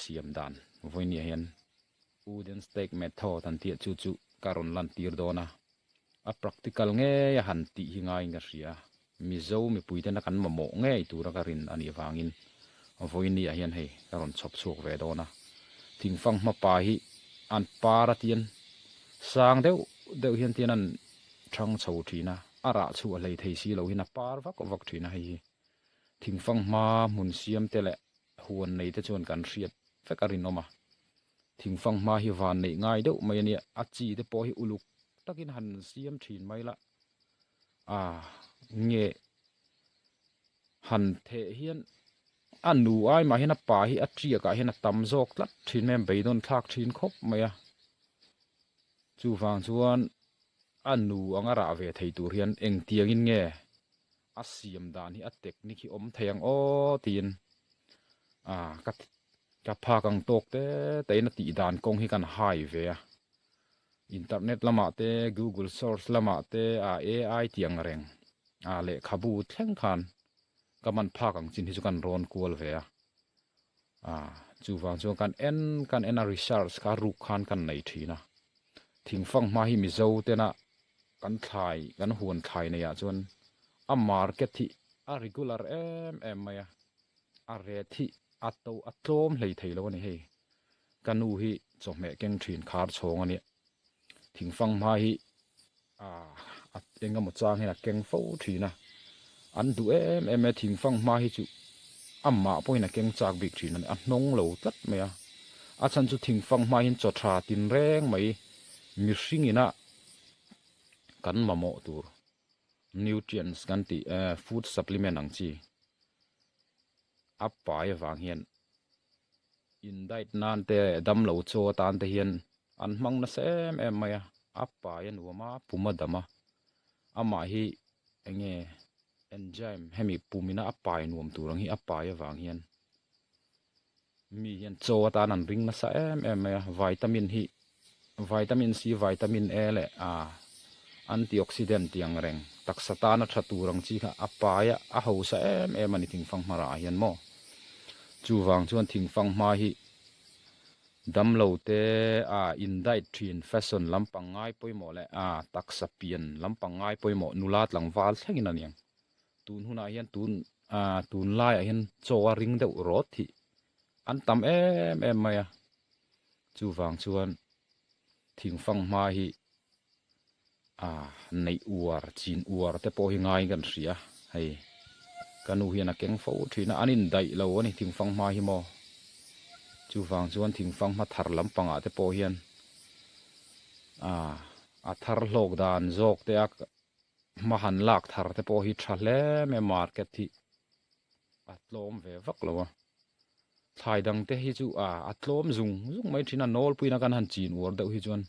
siam dan vawinia hian wooden stake method an tih chu chu ka rawn lantir dawn a, a practical ngei a han tih hi ngaiin ka hria. Mizo mipui tena kan mamawh ngei tura ka rin a nih vangin vawinia hian hei ka rawn chhawp chhuak ve dawn a. Thingfang hmapa hi an par a tian sang deuh deuh hian tian an thang chho thin a, a rah chhuah hlei thei si lo hian a par vak vak thin a hei hi. Thingfang hma hmun siam te leh huan nei te chuan kan hriat vek a rinawm a. Thingfang hma hi van neih ngai deuh mai a nia, a chi te pawh hi uluk takin han siam thin mai la. A nge han theh hian a nu ai mah hian a pa hi a tiak ah hian a tam zawk tlat thin mai a, beidawn thlak thin khawp mai a. Chuvang chuan a nu anga rah ve thei tur hian engtiangin nge a siam dan hi a technique hi awm thei ang aw tiin a ka ka phak ang tawk te te in a tih dan kawng hi kan hai ve a internet lamah te google source lamah te a ai tih ang reng a lehkhabu thleng khan ka man phak ang chin hi chu kan rawn kual ve a a chuvang chuan kan en kan en a research kha ruk khan kan nei thin a thingfang hma hi mizo tena Kan thlai, kan huan thlai nei ah chuan a market hi a regular em em mai a, a ret hi a to a tlawm hlei thei lo a ni hei. Ka nu hi chawhmeh keng thin khar chhawng a nia, thingfang hma hi a eng emaw chang hian a keng fo thin a, an duh em em e thingfang hma hi chu amah pawhin a keng chak bik thin a ni, a hnawng lo tlat mai a, a chhan chu thingfang hma hian chaw tha tinreng mai mihring ina kan mamawh tur nutrients kan tih eh food supplement ang chi a pai avang hian in diet nan te leh damlo chaw atan te hian an hmang nasa em em mai a, a pai a nuam a pum a dam a, amah hi eng nge enzyme hemi pumina a pai nuam tur ang hi a pai avang hian mi hian chaw atan an ring nasa em em mai a vitamin hi vitamin C vitamin A leh ah antioxidant tih ang reng taksa tana tha tur ang chi kha a pai a a hausa em em a ni thingfang hma rah ah hian maw chuvang chuan thingfang hma hi damlo te ah in diet thin fashion lampang ngai pawimawh leh ah taksa pian lampang ngai pawimawh nula tlangval thlengin a niang. Tun hunah hian tun ah tun laiah hian chaw a ring deuh rawt hi an tam em em mai a, chuvang chuan thingfang hma hi ah neih uar chin uar te pawh hi ngaiin kan hria hei ka nu hian a keng fo thin a an indaih lo a ni thingfang hma hi maw chuvang chuan thingfang hma thar lampangah te pawh hian ah a thar hlawk dan zawk te a. Hma han lak thar te pawh hi tha hle mai a market hi a tlawm ve vak lo a thlai dang te hi chu a a tlawm zung zung mai thin a nawlpuiin a kan han chin uar deuh hi chuan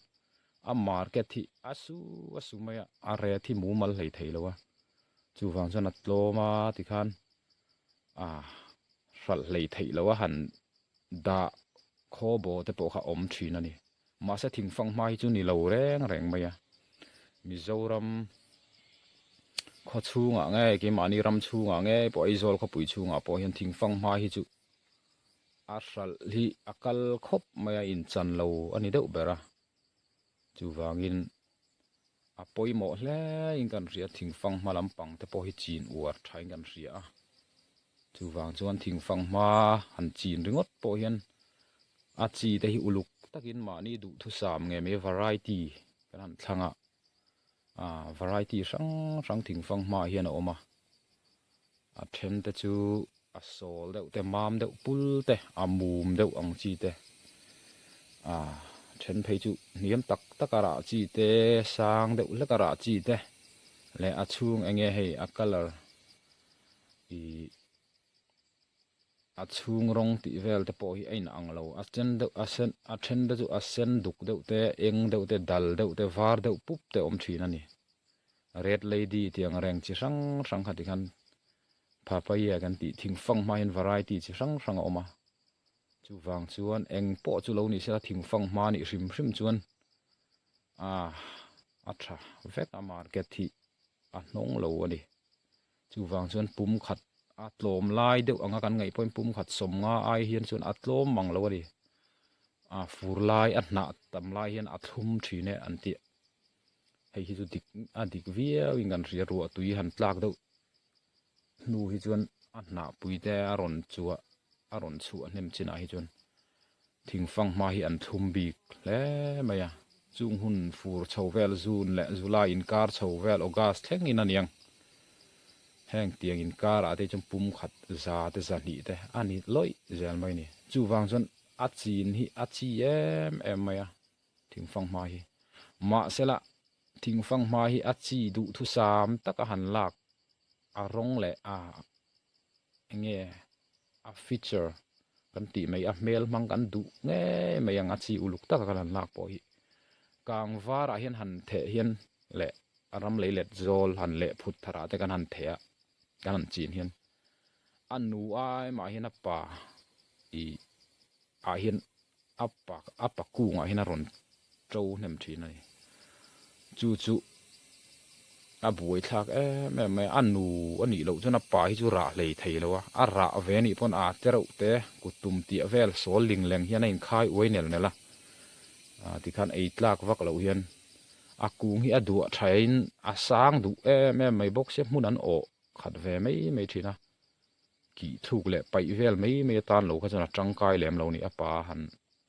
a market hi a su a su mai a a ret hi mumal hlei thei lo a chuvang chuan a tlawm a tikhan a hralh hlei theih loh a han dah khaw baw te pawh kha a awm thin a ni. Mahse thingfang hma hi chu ni lo reng reng mai a, Mizoram khaw chhungah nge keimahni ram chhungah nge pawh Aizawl khawpui chhungah pawh hian thingfang hma hi chu a hralh hi a kal khawp mai a inchan lo a ni deuh ber a, chuvangin a pawimawh hle in kan hria thingfang hma lampang te pawh hi chin uar tha in kan hria a, chuvang chuan thingfang hma han chin ringawt pawh hian a chi te hi uluk takin mahni duhthusam nge mai variety kan han thlang a ah variety hrang hrang thingfang hmaah hian a awm a a then te chu a sawl deuh te mam deuh pul te a mum deuh ang chi te ah then phei chu hniam tak tak a rah chi te sang deuh hlek a rah chi te leh a chhung eng nge hei a colour ih. A chhung rawng tih vel te pawh hi a in ang lo a sen deuh a sen a then te chu a sen duk deuh te eng deuh te dal deuh te var deuh pup te a awm thin a ni red lady tih ang reng chi hrang hrang kha tikhan papaya kan tih thingfang hma hian variety chi hrang hrang a awm a chuvang chuan eng pawh chu lo ni sela thingfang hma nih hrim hrim chuan ah a tha vek a market hi a hnawng lo a ni chuvang chuan pum khat. A tlawm lai deuh anga kan ngaih pawhin pum khat 50 ai hian chuan a tlawm mang lo a ni. A fur lai a hnah tam lai hian a thlum thin e an tih. Hei hi chu dik a dik viau in kan hria ruah tui han tlak deuh hnu hi chuan a hnah pui te a rawn chhuah a rawn chhuah hnem chinah hi chuan thingfang hma hi an thlum bik hle mai a. Chung hun fur chho vel June leh July inkar chho vel August thleng in a niang. Heng tiang inkar ah te chuan pum khat za te zahnih te a ni lawih zel mai a ni. Chuvang chuan a chin hi a chi em em mai a thingfang hma hi. Mahsela thingfang hma hi a chi duhthusam taka han lak a rawng leh a enge a feature kan tih mai a hmel hmang kan duh ngei mai ang a chi uluk taka kan han lak pawh hi kang varah hian han theh hian leh a ram lei let zawl han leh phut thar ah te kan han theh a kan han chin hian a nu ai mah hian a pa ih ah hian a pa a pa kungah hian a rawn to hnem thin a ni. Chu chu a buai thlak em em mai a, a nu a nih loh chuan a pa hi chu rah hlei thei lo a, a rah ve a nih pawn a te reuh te kut tum tiah vel sawl ling leng hian a inkhai uai nel nel a, ah tikhan ei tlak vak loh hian a kung hi a duah thain a sang duh em em mai bawk sia hmun an awh khat ve mai mai thin a. Kih thluk leh paih vel mai mai atan lo kha chuan a tangkai lem lo a ni, a pa han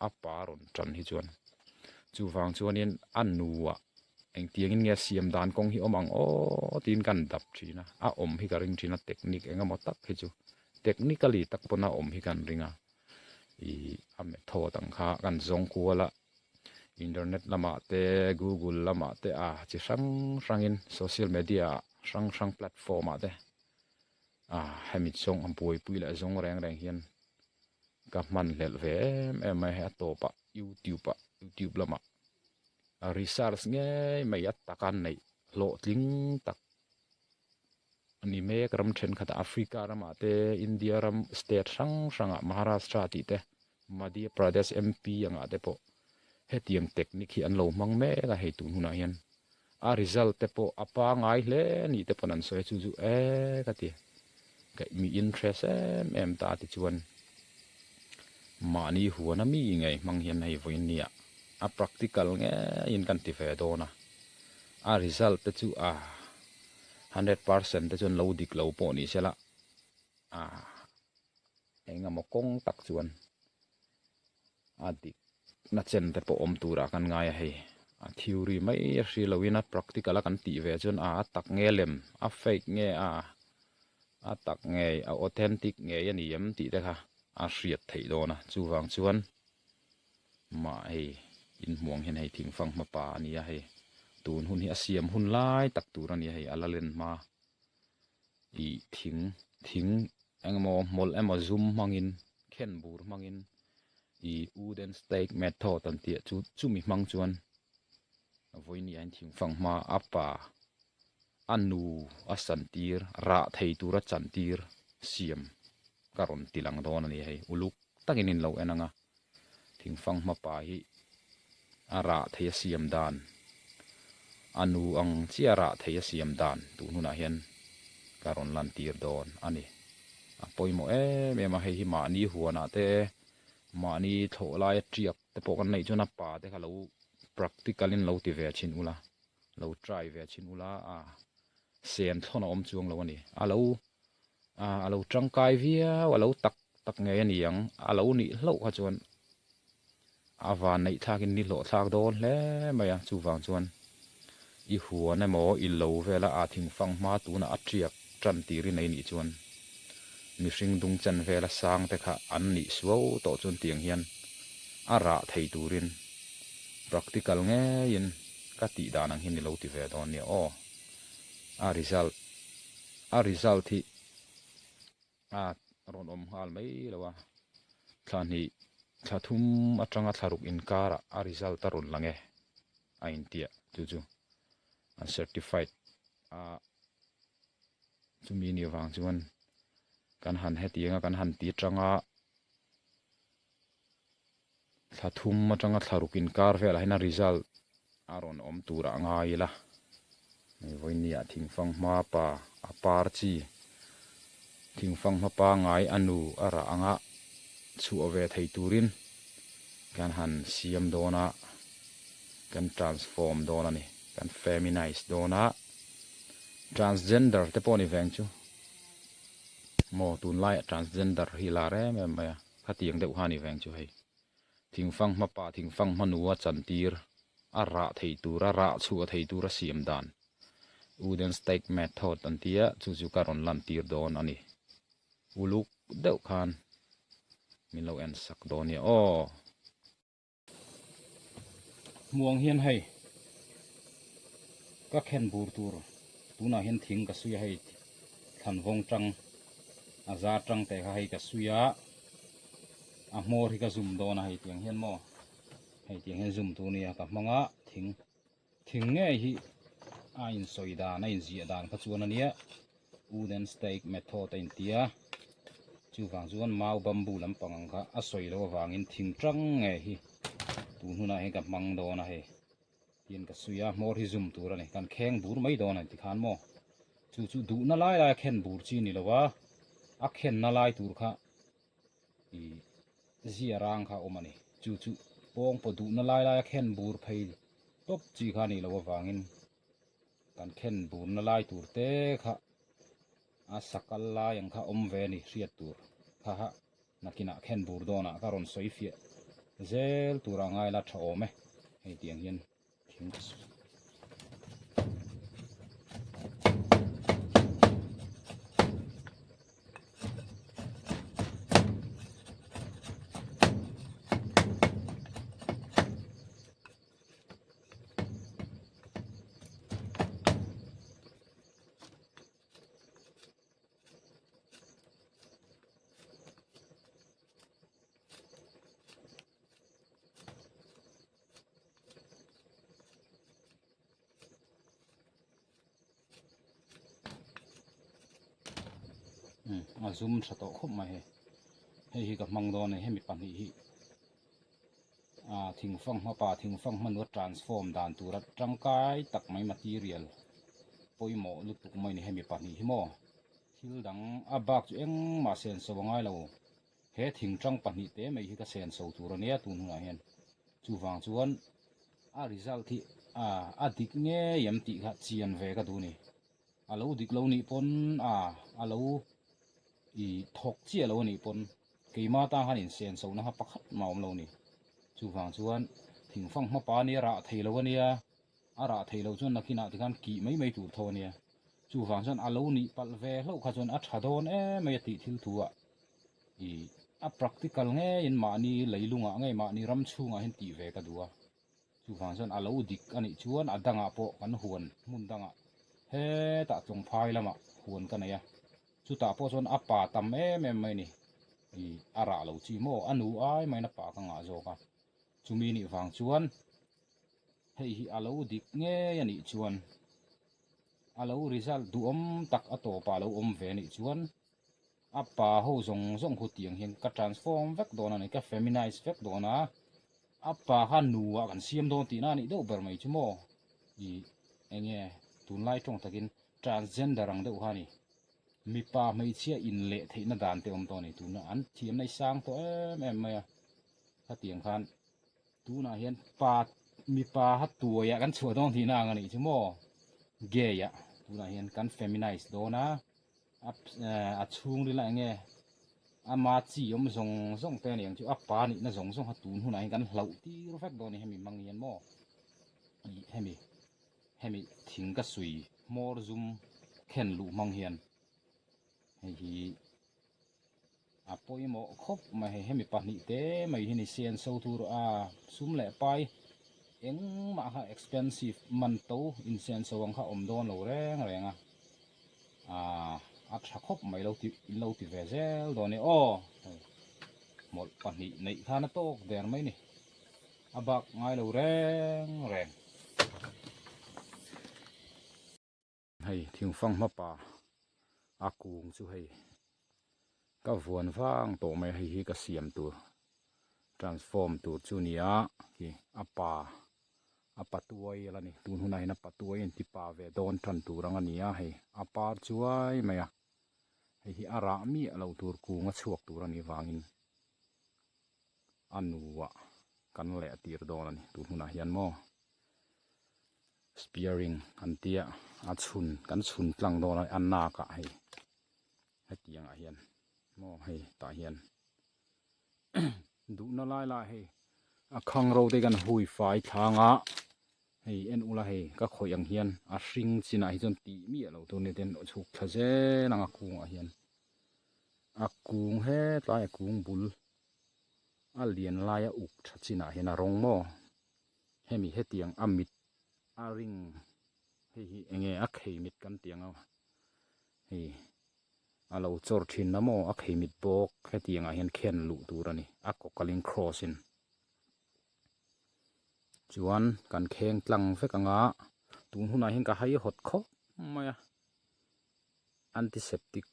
a pa rawn tan hi chuan. Chuvang chuanin a nuah engtiangin nge siam dan kawng hi awm ang aw tiin kan dap thin a, a awm hi ka ring thin a technique eng emaw tak hi chu technically tak pawn a awm hi kan ring a, ih a method ang kha kan zawng kual a, internet lamah te google lamah te a chi hrang hrangin social media ah hrang hrang platform ah te. A hemi zawng a buaipui leh zawng reng reng hian ka hman hlelh ve em em mai a hei a tawpah youtube ah youtube lamah a research ngei mai a taka neih hlawhtling tak a ni mek ram thenkhatah Africa ramah te India ram state hrang hrangah Maharashtra tih te Madhya Pradesh M_P angah te pawh hetiang technique hi an lo hmang mek a hei tun hunah hian. A result te pawh a pangai hle ni te pawn an sawi a chu chu e ka ti kaih mi interest em em ta ti chuan mahni huan a mi ngei hmang hian hei vawiin nia a practical ngeiin kan ti ve dawn a a result te chu a 100% te chuan lo dik lo pawh ni sela a engemaw kawng tak chuan a dik na chen te pawh awm turah kan ngai a hei a theory mai a hri loin a practical a kan tih ve chuan a tak nge lem a fake nge a a tak ngei a authentic ngei a ni em tih te kha a hriat theih dawn a chuvang chuan mah hei inhmuang hian hei thingfang hmapa a ni a hei tun hun hi a siam hun lai tak tur a ni a hei a la len hma ih thing thing engemaw hmawlh emaw zum hmangin khen bur hmangin ih wooden stake method an tih chu chumi hmang chuan vawiin ah hian thingfang hma a pa a nu a san tir rah thei tura chan tir siam ka rawn ti lang dawn a ni hei uluk takin in lo en ang a thingfang hma pa hi a rah thei a siam dan a nu ang chiah rah thei a siam dan tun hunah hian ka rawn lan tir dawn a ni. A pawimawh em em a hei hi mahni huanah te mahni thlawh laia tiak te pawh kan neih chuan a pa te kha lo practical in lo ti ve thin ula lo try ve thin ula a sen thlawn a awm chuang lo a ni a lo a lo tangkai viau a lo tak tak ngei a ni ang a lo nih hlauh kha chuan a van neih thlakin ni hlawh thlak dawn hle mai a chuvang chuan i huan emaw i lo vela a thingfang hma tunah a tiak tan tirin ei nih chuan mihring dung chen vela sang te kha an nih suau tawh chuan tiang hian a rah thei turin practical ngeiin ka tih dan ang hian i lo ti ve dawn nia aw a result a result hi a rawn awm nghal mai lo a thla hnih thla thum atanga thla ruk inkarah a result a rawn lang e a intiah chu chu an certified a chumi nih vang chuan kan han hetiang a kan han ti atanga thla thum atanga thla ruk inkar velah hian a result a rawn awm turah a ngai ila hei vawinia thingfang hma pa a par chi. Thingfanghma pangai a nu a rah anga chhuah ve thei turin kan han siam dawn a, kan transform dawn a ni, kan feminize dawn a, transgender te pawh a ni veng chu maw tunlaiah transgender hi lar em em mai a, khatiang deuh kha a ni veng chu hei. Thingfanghma pa thingfanghma nu a chantir a rah thei tur a rah chhuah thei tur a siam dan wooden stake method an ti a chu chu ka rawn lan tir dawn a ni uluk deuh khan min lo en sak dawn nia aw. Hmuang hian hei ka khen bur tur tunah hian thing ka sui a hei thlan vawng tang a zar tang teh kha hei ka sui a a hmawr hi ka zum dawn a hei tiang hian maw hei tiang hian zum tur nia ka hmang a thing thing ngei hi a insawi dan a inziah dan kha chuan ania wooden stake method a intia chuvang chuan mau bamboo lampang ang kha a sawi loh avangin thing tang ngei hi tun hunah hian ka hmang dawn a hei hian ka sui a hmawr hi zum tur a ni kan kheng bur mai dawn a ni tikhan maw chu chu duhna lai lai a khen bur chi ni lo a a khenna lai tur kha ih zia rang kha a awm a ni chu chu pawng pawh duhna lai lai a khen bur phei tawp chi kha a nih loh avangin kan khen burna lai tur te kha a sakal lai ang kha awm ve a ni hriat tur kha ha nakinah khen bur dawnah ka rawn sawi fiah zel tura ngai la tha awm e hei tiang hian thing ka sawi. A zum tha tawh khawp mai hei hei hi ka hmang dawn a ni hemi pahnih hi ah thingfang hmapa thingfang hmanua transform dan tura tangkai tak mai material pawimawh lutuk mai a ni hemi pahnih hi maw thil dang a bak chu engmah senso a ngai lo. He thingtang pahnih te mai hi ka senso tur a nia tun hunah hian chuvang chuan a result hi a dik ngei em tih kha chian ve ka duh a ni. A lo dik lo nih pawn a a lo i thawk chiah lo a nih pawn keima tan khan insenso na kha pakhat mah a awm lo a ni. Chuvang chuan thingfang hmapa ania rah thei lo a nia a rah thei lo chuan nakinah tikhan kih mai mai tur tho a nia. Chuvang chuan a lo nih palh ve hlauh kha chuan a tha dawn em mai a tih thil thu ah ih a practical ngeiin mahni leilungah ngei mahni ram chhungah hian tih ve ka duh a. Chuvang chuan a lo dik a nih chuan a dangah pawh kan huan hmun dangah hetah tlawngphai lamah huan ka nei a. Chutah pawh chuan a pa tam em em mai a ni. Ih a rah lo chi maw a nu ai maiin a pa ka ngah zawk a. Chumi nih vang chuan hei hi a lo dik ngei a nih chuan a lo result duhawm tak a tawpah a lo awm ve a nih chuan a pa ho zawng zawng khu tiang hian ka transform vek dawn a ni ka feminize vek dawn a a pa kha nu ah kan siam dawn tihna a nih deuh ber mai chu maw ih enge tunlai tawng takin transgender ang deuh kha a ni mipa hmeichhia inleh theihna dan te awm tawh a ni tuna an thiamna hi sang tawh em em mai a khatiang khan Tunah hian pa mipa ha tuaiah kan chhuah dawn tihna ang a nih chu maw gay ah tunah hian kan feminize dawn a a chhungril ah enge ama chi awm zawng zawng te a ni ang chu a pa nihna zawng zawng kha tun hunah hian kan hlauh tir vek dawn a ni hemi hmang hian maw ih hemi hemi thing ka sui hmawr zum khen luh hmang hian hei hi. A pawimawh khawp mai hei hemi pahnih te mai hi ni sen so tur a sum leh pai engmah kha expensive man to in sen so ang kha awm dawn lo reng reng a ah a tha khawp mai lo ti in lo ti ve zel dawn e aw hei hmawlh pahnih neih khan a tawk der mai ni a bak ngai lo reng reng. Hei thingfang hmapa a kung chu hei ka vuan vang tawh mai a hei hi ka siam tur transform tur chu a ni a khi a pa a pa tuai a la ni tun hunah hian a pa tuai a inti pa ve dawn tan tur ang a ni a hei a par chuai mai a. Hei hi a rah miah lo tur kung a chhuak tur a nih vangin a nuah kan leh tir dawn a ni tun hunah hian maw spearing an tia a chhun kan chhun tlang dawn a a nak ah hei hetiang ah hian maw hei tah hian duhna lai lai hei a khang ro te kan hui fai thlang a hei en ula hei ka khawih ang hian a hring chinah hi chuan tih miah lo tur a ni ten chhuk thla zel ang a kungah hian a kung hetlai a kung bul a lian laia uk tha chinah hian a rawng maw hemi hetiang a mit a ring hei hi enge a khei mit kan tih ang a hei a lo chawr thin na maw a khei mit bawk hetiang ah hian khen luh tur a ni a kawkalin cross in chuan kan kheng tlang vek anga tun hunah hian ka hai hawt khawp mai a antiseptic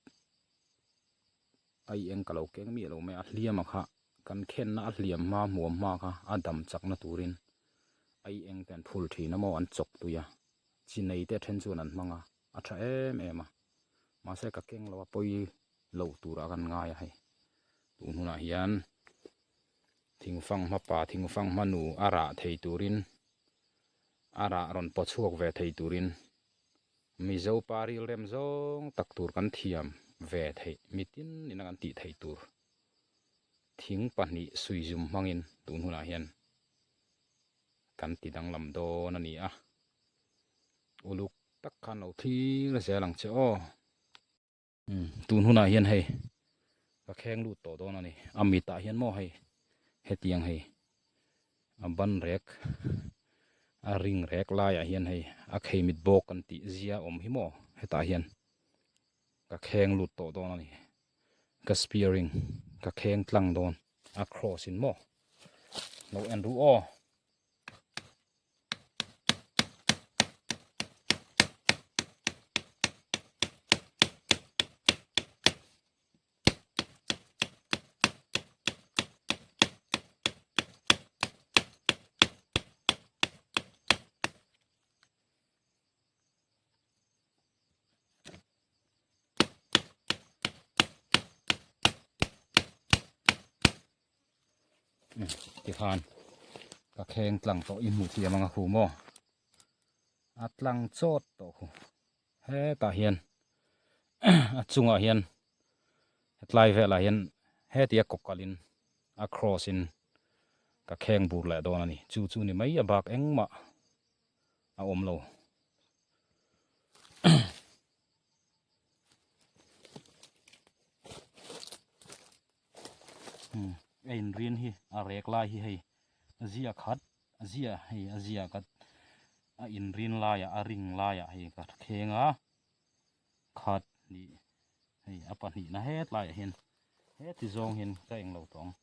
a i eng ka lo keng miah lo mai a hliam a kha kan khenna a hliam hma hmuam hma kha a dam chakna turin a i eng te an phul thin a maw an chawk tui a chi nei te then chuan an hmang a a tha em em a mahse ka keng lo a pawi loh turah kan ngai a hei tun hunah hian thingfang hmapa thingfang hmanu a rah thei turin a rah rawn paw chhuak ve thei turin Mizo pa rilrem zawng tak tur kan thiam ve theih mitin ina kan tih theih tur thing pahnih suizum hmangin tun hunah hian kan ti danglam dawn a ni a, uluk tak khan lo thlir zel ang che aw. Tun hunah hian hei ka kheng lut tawh dawn a ni a mitah hian maw hei hetiang hei a ban rek a ring rek laiah hian hei a khei mit bawk kan tih zia awm hi maw hetah hian ka kheng lut tawh dawn a ni ka spearing ka kheng tlang dawn a cross in maw lo en ru aw. Tikhan ka kheng tlang tawh i hmuh thiam ang a khu maw a tlang chawt tawh khu hetah hian a chungah hian hetlai velah hian hetia kaw kalin a cross in ka kheng bur leh dawn a ni chu chu ni mai a bak engmah a awm lo. A inrin hi a rek lai hi hei a zia khat a zia hei a zia khat a inrin laiah a ring laiah hei ka thleng a khat hnih hei a pahnihna hetlaiah hian heti zawng hian ka englo tawh ang.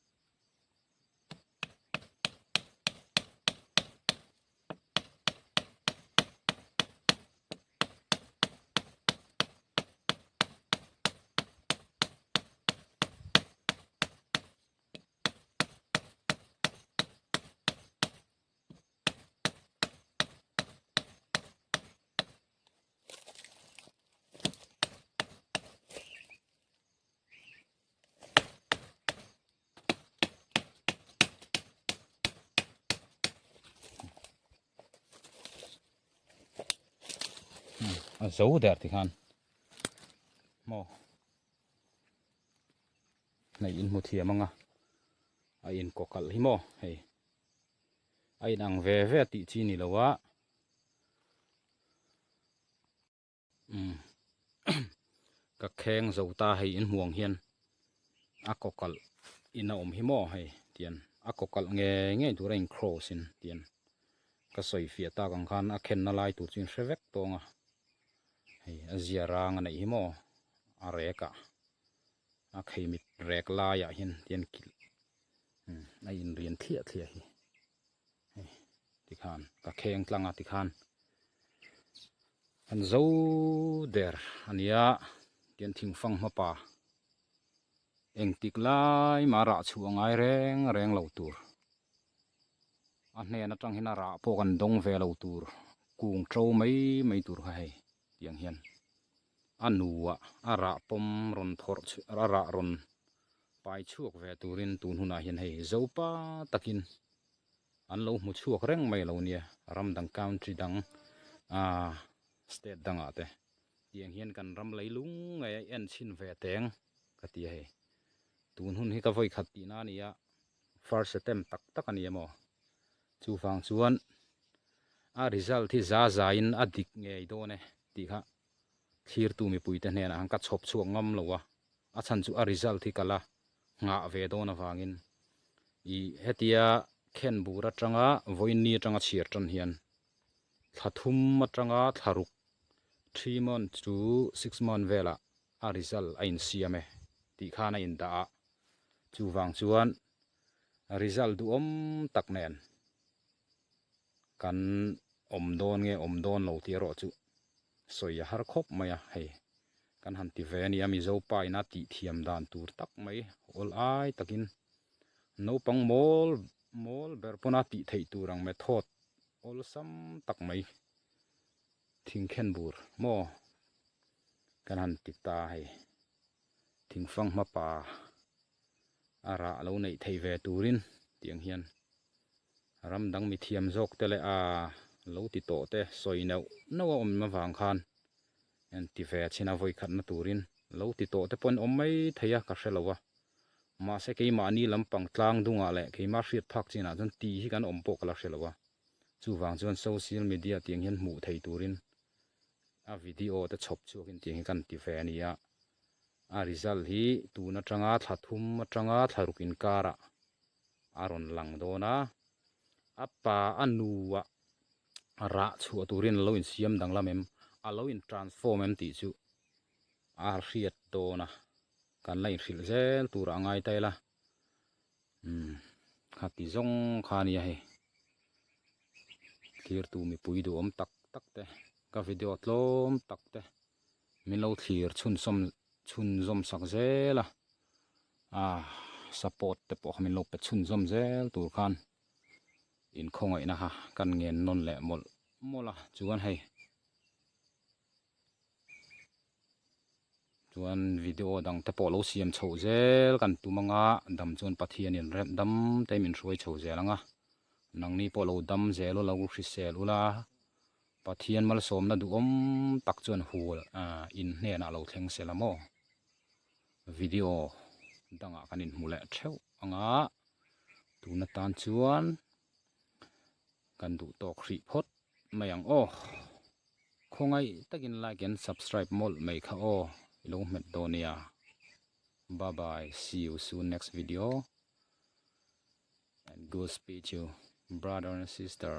A zo der ti khan maw hei in hmu thiam anga a in kaw kalh hi maw hei a in ang ve ve tih chi ni lo a umm ka kheng zo ta hei in hmuang hian a kaw kalh in a awm hi maw hei tian a kaw kalh nge ngei tur a in cross in tian ka sawi fiah tak ang khan a khenna lai tur chu in hre vek tawng a hei a zia rang a neih hi maw a rek ah a khei mit rek laiah hian tian kilh umm a inrian thliah thliah hi hei tikhan ka kheng tlang a tikhan an zo der ania tian thingfang hmapa engtik lai mah rah chhuah a ngai reng reng lo tur a hnen atang hian a rah pawh kan dawng ve lo tur kung to mai mai tur kha hei tiang hian. A nuah a rah pawm rawn thawrh a rah rawn pai chhuak ve turin tun hunah hian hei Zopa takin an lo hmu chhuak reng mai lo nia ram dang country dang ah state dangah te tiang hian kan ram leilung ngei a en chhin ve teng ka ti a hei tun hun hi ka vawi khat tihna a ni a first attempt tak tak a ni emaw chuvang chuan a result hi za za in a dik ngei dawn e tih kha thlirtu mipuite hnenah khan ka chhawp chhuak ngam lo a, a chhan chu a result hi ka la nghah ve dawn avangin ih hetia khen bur atanga vawiinni atanga chhiar tan hian thla thum atanga thla ruk 3 month to 6 month velah a result a insiam e tih khan a indah a, chuvang chuan result duhawm tak nen kan awm dawn nge awm dawn lo tih erawh chu sawi a har khawp mai a, hei kan han ti ve a nia Mizo pa ina tih thiam dan tur tak mai awl ai takin naupang mawl mawl ber pawna tih theih tur ang method awlsam tak mai thingkhen bur maw kan han ti ta hei thingfang hmapa a rah lo neih theih ve turin tiang hian ram dang mithiam zawk te leh a lo ti tawh te sawi neuh neuh a awm avang khan en ti ve chin a vawi khatna turin lo ti tawh te pawh an awm mai thei a ka hre lo a mahse keimahni lampang tlang dungah leh keimah hriat phak chinah chuan ti hi kan awm pawh ka la hre lo a chuvang chuan social media tiang hian hmuh thei turin a video te chhawp chhuakin tiang hi kan ti ve a ni a a result hi tun atanga thla thum atanga thla ruk inkarah a rawn lang dawn a a pa a nuah rah chhuah turin a lo insiam danglam em a lo in transform em tih chu a hriat dawn a kan la inhrilh zel turah a ngai ta ila umm khati zawng kha a nia hei thirtu mipui duhawm tak tak te ka video tlawm tak te min lo thlir chhunzawm chhunzawm sak zel a ah support te pawh kha min lo pe chhunzawm zel tur khan inkhawngaihna kha kan ngen nawn leh mawlh mawlh a chuan hei chuan video dang te pawh lo siam chhoh zel kan tum anga dam chuan Pathianin rem dam te min hruai chho zel anga nangni pawh lo dam zel ula lo hrisel ula. Pathian malsawmna duhawm tak chuan hul in hnenah lo thleng se la maw? Video dangah kan inhmu leh theuh ang a, tun atan chuan kan duh tawk hrih phawt mai ang aw. Khawngaih takin like and subscribe mawlh mai kha aw i lo hmet dawn nia. Bye bye see you soon next video and good speech you brother and sister.